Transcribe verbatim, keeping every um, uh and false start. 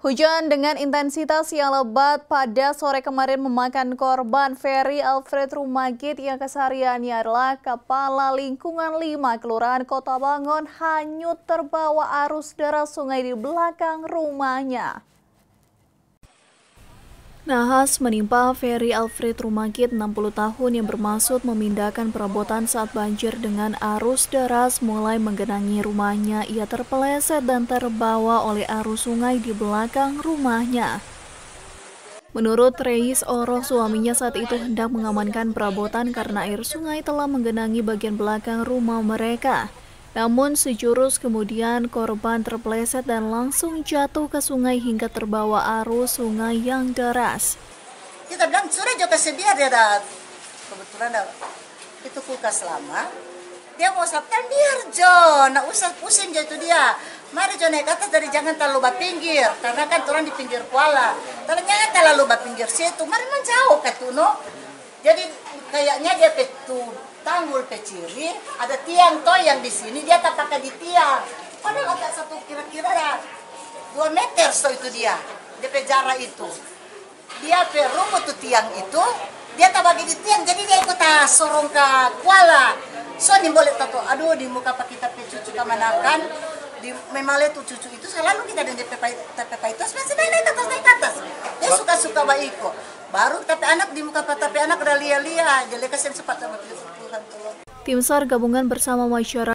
Hujan dengan intensitas yang lebat pada sore kemarin memakan korban. Ferry Alfred Rumagit yang kesehariannya adalah Kepala Lingkungan lima Kelurahan Kota Bangun hanyut terbawa arus deras sungai di belakang rumahnya. Nahas menimpa Ferry Alfred Rumagit, enam puluh tahun, yang bermaksud memindahkan perabotan saat banjir dengan arus deras mulai menggenangi rumahnya. Ia terpeleset dan terbawa oleh arus sungai di belakang rumahnya. Menurut Reis Oroh, suaminya saat itu hendak mengamankan perabotan karena air sungai telah menggenangi bagian belakang rumah mereka. Namun, sejurus kemudian korban terpeleset dan langsung jatuh ke sungai hingga terbawa arus sungai yang deras. Kita bilang, "Sudah jo, kasih biar dia dah." Kebetulan dah itu kulkas lama. Dia mau sabtan, biar jo, nda usah pusing jo itu dia. Mari jo naik atas, dari jangan talalu bapinggir, karena kan torang di pinggir kuala. Torang jangan talalu bapinggir situ, mari manjauh ka tu, no. Jadi kayaknya dia pe tu tanggul pe ciri, ada tiang to yang di sini, dia tapake di tiang. Padahal agak satu kira-kira ada dua meter so itu dia, dia pe jarak itu. Dia pe rumput tu tiang itu, dia tabagi di tiang, jadi dia ikut tasorong ka kuala. So nimbole tato, aduh, di muka pa kita pe cucu kamanakan, di memale tu cucu itu selalu kita deng dia pe pai-, ta pe paitos masih naik, naik atas, naik atas. Dia suka-suka baiko. Baru ta pe anak di muka pa ta pe anak ada lia-lia, dia lekas yang sempat sama Tuhan, tolong. Tim SAR gabungan bersama masyarakat